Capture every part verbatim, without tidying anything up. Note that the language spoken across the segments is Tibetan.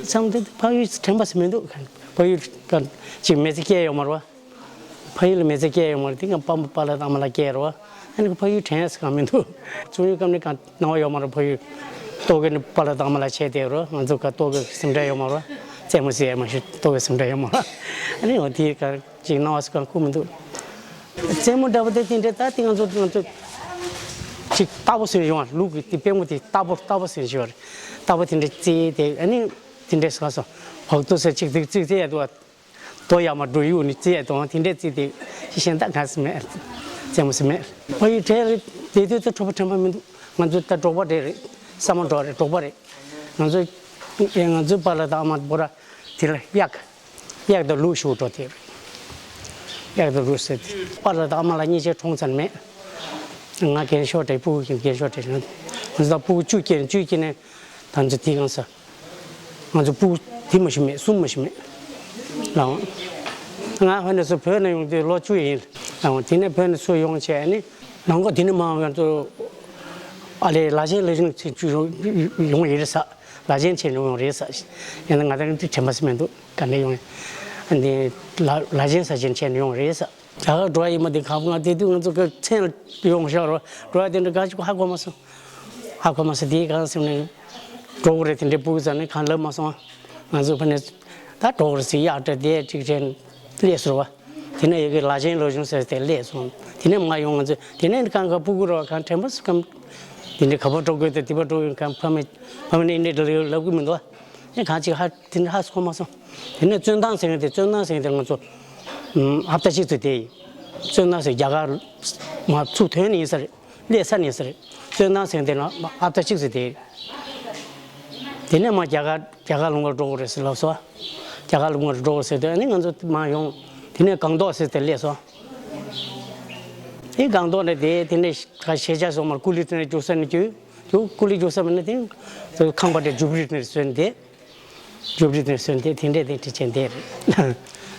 མཚམས་དེ་ཕ་ཡུལ་དྲན་པ་ཟེར་མི་འདུག་ཕ་ཡུལ་ག་ཅིག་མི་ཚེ་སྐྱེལ་ཡོད་མ་རེད་བ། ཕ་ཡུལ་ལ་མི་ཚེ་སྐྱེལ་ཡོད་མ་རེད། དེ་ག་པ་པ་ལགས་དང་ཨ་མ་ལགས་སྐྱེལ་རེད་བ། ཨ་ནི་ཕ་ཡུལ་དྲན་ཡ་ཟེར་གང་མི་འདུག་ཆུང་ཡུལ་སྐབས་ནས་གང་སྣང་བ་ཡོད་མ་རེད། ཕ་ཡུལ་ལྟོ་གོས་ནི་པ་ལགས་དང་ཨ་མ་ལགས་བྱས་བསྡད་རེད། ང་ཚོ་ག་ལྟོ་གོས་སེམས་ཁྲལ་ཡོད་མ་རེད། རྩེད་མོ་རྩེ་ཡ་མ་ཤེས། ལྟོ་གོས་སེམས་ཁྲལ་ཡོད་མ་རེད། ཨ་ནི་འོ་དེ་ག་ཅིག་སྣང་བ་ཟེར་གང་ཁུག་མི་འདུག་རྩེད་མོ་འདྲ་པོ་དེ་དེ་འདྲའི་ད་དེ་ང་ཚོ་ང་ཚོ་ཅིག་རྟག་པོ་བཟོས་ཡོང་བ། ལུག་གི་དེ་པད་མོ་དེ་རྟག་པོ་རྟག་པོ་བཟོས་བཞག་རེད། རྟག་པོ་དེ་འདྲའི་རྩེ་དེ་ཨ་ནི་དེ་འདྲའི་ཟ་སོང་། བག་ཏུ་ཟ་ཅིག་ཏིག་ཙིག་ཙེ་ཡ་དུ་བ། དོ་ཡ་མ་འགྲོ་ཡུག་ནི་ཙེ་ཡ་དུ་བ་དེ་འདྲའི་རྩེ་དེ་ཤི་ཤེན་ད་ག་སི་མེད། རྩེད་མོ་སི་མེད། ཕ་ཡུལ་གྲལ་རེད་དེ་དུས་ཚོད་འཕྲོ་བ་དྲན་པ་མི་འདུག་ང་ཚོ་ད་འབྲོག་པ་རེད་རེད། ས་མ་འབྲོག་རེད། འབྲོག་པ་རེད། ང་ཚོ་ང་ཚོའི་པ་ལགས་དང་ཨ་མ་པོ་ར་དེ་ལ་གཡག་གཡག་དང་ལུག་ཞུ་འགྲོ་དེ་རེད། གཡག་དང་ལུག་ཟེར་ཏེ་པ་ལགས་དང་ཨ་མ་ལགས་གཉིས་ཆ་གྲོངས་ཚར་མེད། ང་རྒན་ཤོས་རེད། སྤུ་གུ་རྒན་ཤོས་རེད། ང་ཚོ་ད་སྤུ་གུ་བཅུ་སྐྱེས་ནས་བཅུ་སྐྱེས་ནས་ད་ཚོ་དེ་གང་ས་ང་ཚོ་སྤུ་གུ་དེ་མ་ཞུ་མེད། གསུམ་མ་ཞུ་མེད་ལགས། ང་ཧོན་ནས་སུ་བོད་ནས་ཡོང་དུས་ལོ་བཅུ་ཡིན་ལགས། དེ་ནས་བོད་ནས་སུ་ཡོང་བྱས་ནི་ནང་གོ་དེ་ནས་མ་ང་ཚོ་ཨ་ལས་ལ་ཆེན་ལ་ཆེན་ཚེ་བཅུ་ཡོང་ཡོང་ཡིན་རེད་ས། ལ་ཆེན་ཆེ་ནས་ཡོང་རེད་ས། ཡིན་ན་ང་ད་དྲན་པ་སི་མི་འདུག་ག་ནས་ཡོང་ཡིན། ལ་ལ་ཆེན་ས་ཆེན་ཆེ་ནས་ཡོང་རེད་ས། རྒྱ་གར་འགྲོ་བ་ཡིན་མ་དེ་གང་ང་དེ་དུས་ང་ཚོ་གི་མཚན་ལ་ཡོང་ཤག་རོ་འགྲོ་བ་དེ་འདྲ་ག་ཅིག་ཧ་གོ་མ་སོང་། ཧ་གོ་མ་སོང་། དེའི་གང་སེམས་ནས་འགྲོ་གི་རེད། དེ་འདྲའི་སྤུ་གུ་ཚ་ནས་གང་ལབ་མ་སོང་། ང་ཚོ་ཕ་ནས་ད་འགྲོ་གི་རེད་ཟེར་གཡག་སྒྲ་དེ་ཅིག་དྲན་སླེབས་སོང་བ། དེ་ནས་ཡ་གི་ལ་ཆེན་ལོ་ཆུང་ཟེར་དེ་སླེབས་སོང་། དེ་ནས་མ་ཡོང་ང་ཚོ་དེ་ནས་གང་ག་སྤུ་གུ་རོ་གང་དྲན་པ་སུ་གམ། དེ་འདྲའི་ག་པར་འགྲོ་དགོས་དེ་དེ་པར་འགྲོ་ཡོང་གང་ཕ་མས་ཕ་མས་ནས་འདྲ་ལབ་ལབ་གི་མི་འདུག་ཨེ་གང་ཅིག་ཧ་དེ་འདྲ་ཧ་གོ་མ་སོང་། དེ་ནས་བཙོན་ཐང་ཟེར་མཁན་དེ་བཙོན་ཐང་ཟེར་མཁན་དེ་ང་ཚོ་ཨབ་ཏ་ཅིག་ཏུ་དེ་བཙོན་ཐང་ཟེར་རྒྱ་གར་མ་ཚུགས་ཐོན་ནས་ཡིན་ས་རེད། སླེབས་ས་ནས་ཟེར། བཙོན་ཐང་ཟེར་དེ་ན་ཨབ་ཏ་གཅིག་ཟེར་དེ། དེ་ནས་མ་རྒྱ་གར་རྒྱ་གར་ལུང་པར་འགྲོ་དགོས་རེད་ཟེར་ལབ་སོང་། རྒྱ་གར་ལུང་པར་འགྲོ་དགོས་ཟེར་དུས་ཨ་ནི་ང་ཚོ་མ་ཡོང་། དེ་ནས་སྒང་ཏོག་ཟེར་དེ་སླེབས་སོང་། དེ་སྒང་ཏོག་ནས་དེ་དེ་ནས་ཤེས་བྱ་སོང་མར་ཀུ་ལི་དེ་ནས་རྒྱུག་ས་ནས་རྒྱུག་རྒྱུག་ཀུ་ལི་རྒྱུག་ས་མ་ནས་དེ་ཁང་པ་དེ་རྒྱུག་རིས་ནས་སོན་དེ། རྒྱུག་རིས་ནས་སོན་དེ་དེ་འདྲས་དེ་འདྲས་བྱས་འདས་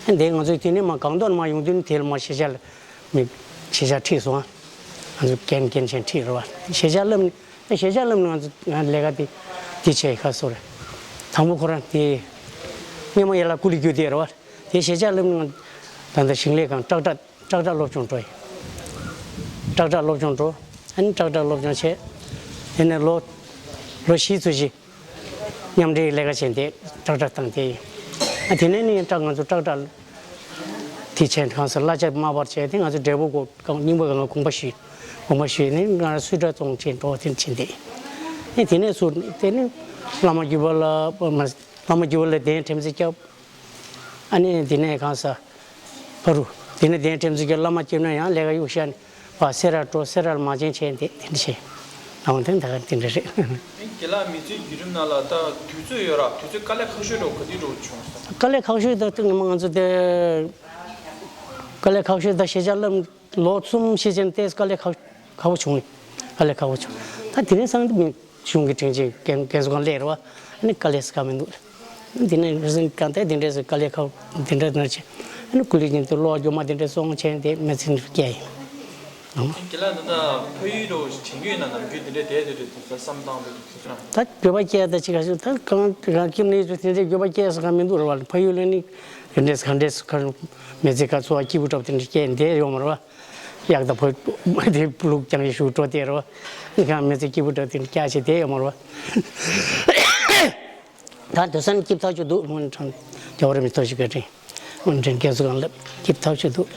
རེད། དེ་ང་ཚོས་དེ་ནས་མ་སྒང་ཏོག་ནས་མ་ཡོང་དུས་ནི་དེ་ལ་མ་ཤེས་བྱ་ལ་མི་ཤེས་བྱ་ཁྲིད་སོང་། ང་ཚོ་རྒན་རྒན་ཆེན་ཁྲིད་རེད་བ། ཤེས་བྱ་བསླབ་ནས་ཤེས་བྱ་བསླབ་ནས་ང་ཚོ་ང་ལས་ཀ་དེ་དེ་བྱས་ཁ་སོ་རེད། དང་པོ་ཁོ་རང་དེ་སྔོན་མ་ཡར་ལ་ཀུ་ལི་རྒྱུག་དེ་རེད་བ། དེ་ཤེས་བྱ་བསླབ་ནས་ང་ད་ལྟ་ཞིང་ལས་ཁང་ཀྲག་ཀྲག་ཀྲག་ཀྲག་སློབ་སྦྱོང་འགྲོ་ཡི། ཀྲག་ཀྲག་སློབ་སྦྱོང་འགྲོ། ཨ་ནི་ཀྲག་ཀྲག་སློབ་སྦྱོང་བྱས། དེ་ནས་ལོ་ལོ་བཞི་ཙམ་ཞིག་མཉམ་འབྲེལ་ལས་ཀ་བྱས་ཏེ་ཀྲག་ཀྲག་བཏང་སྟེ་ཡིན། ཨ་དེ་ནས་ནི་ཀྲག་ང་ཚོ་ཀྲག་ཀྲག་དེ་བྱས་གང་ས་གླ་ཆ་དམའ་བར་བྱས་ཏེ་ང་ཚོ་འབྲས་བུ་གོ་རྙིང་པ་གང་ག་དགོངས་པ་ཞུས། དགོངས་པ་ཞུས་ནས་ང་རང་སུས་ཀྲག་བཙོང་བྱས་འགྲོ་དེ་ཕྱིན་ཏེ། ཨ་དེ་ནས་སུ་དེ་ནི་བླ་མ་རྒྱུད་པ་ལ་བླ་མ་རྒྱུད་པ་ལ་གདན་ཁྲིམས་སྲིད་སྐྱབས། ཨ་ནི་དེ་ནས་གང་ས། ཕ་རུ། དེ་ནས་གདན་ཁྲིམས་སྲིད་ཀྱི་བླ་མ་སྐྱེས་ན་ཡང་ལས་ཀ་གཡུག་ཤ་ནི་བ་སེ་ར་འགྲོ་སེ་ར་ལ་མ་བྱན་བྱས་འདི་དེ་འདྲ་བྱས། ཨང་དེ་ད་ག་དེ་འདྲ་རེད། དགེ་ལགས་མི་ཚེའི་བརྒྱུད་རིམ་ནང་ལ་ད་དུས་ཚོད་ཡོད་ར་དུས་ཚོད་དཀའ་ལས་ཁག་ཤོས་འགྲོ་ག་དུས་འགྲོ་བྱུང་སོང་། དཀའ་ལས་ཁག་ཤོས་ད་དུས་ངོ་མ་ང་ཚོ་དེ་དཀའ་ལས་ཁག་ཤོས་ད་ཤེས་བྱ་བསླབ། ལོ་གསུམ་ཤེས་ཅན་ཏེ་དཀའ་ལས་ཁག་ཁག་པོ་བྱུང་། དཀའ་ལས་ཁག་པོ་བྱུང་། ད་དེ་རིང་སང་དུ་མི་གཞུང་གི་དྲིན་ཆེན་རྒན་རྒན་གསོ་ཁང་སླེབས་རེད་བ། ཨ་ནི་དཀའ་ལས་སྐབས་མི་འདུག་དེ་ནས་རིང་གང་ལྟར་དེ་འདྲས་སུ་དཀའ་ལས་ཁག་དེ་འདྲ་ནང་ཆེ། ཨ་ནི་ཀུ་ལི་ཉིན་དུ་གློག་སྒྱུ་མ་དེ་འདྲས་སོང་ཆེན་དེ་མི་ཚེ་འདི་སྐྱེལ་ཡིན། དགེ་ལགས་འདི་ན་ཕ་ཡུལ་རུ་བྱེད་རྒྱུ་ཡིན་ན་ནམ་རྒྱུན་དེ་འདྲས་བསྡད་དེ་རེད་དེ་བསམ་སྟངས་དེ་འདྲས་ད་འགྱོད་པ་སྐྱེ་ད་ཅི་ག་ཞིག་ད་གང་གང་སྐྱིད་ནས་དེ་འདྲས་འགྱོད་པ་སྐྱེ་སོ་གང་མི་འདུག་རེད་བ། ཕ་ཡུལ་ལ་ནི་དེ་འདྲས་གང་འདྲས་སུ་གང་མི་ཚེ་ག་ཚོ་བ་སྐྱིད་པོ་འདྲ་བ་དེ་འདྲས་སྐྱེ་བསྡད་ཡོད་མ་རེད་བ། གཡག་དང་ཕོ་དེ་ལུག་རྐྱང་ཞིག་འགྲོ་དེ་རོ། ཁང་མི་ཚེ་སྐྱིད་པོ་འདྲ་དེ་སྐྱ་ཆེ་དེ་ཡོད་མ་རོ། ད་དུ་སང་སྐྱིད་ཐག་ཆོད་འདུག་སྔོན་ཁྲང་རྒྱ་བོ་རེ་མི་ཐོག་ཞིག་ག་དྲིན། སྔོན་ཁྲང་རྒྱ་སུ་གང་ལབ་སྐྱིད་ཐག་ཆོད་འདུག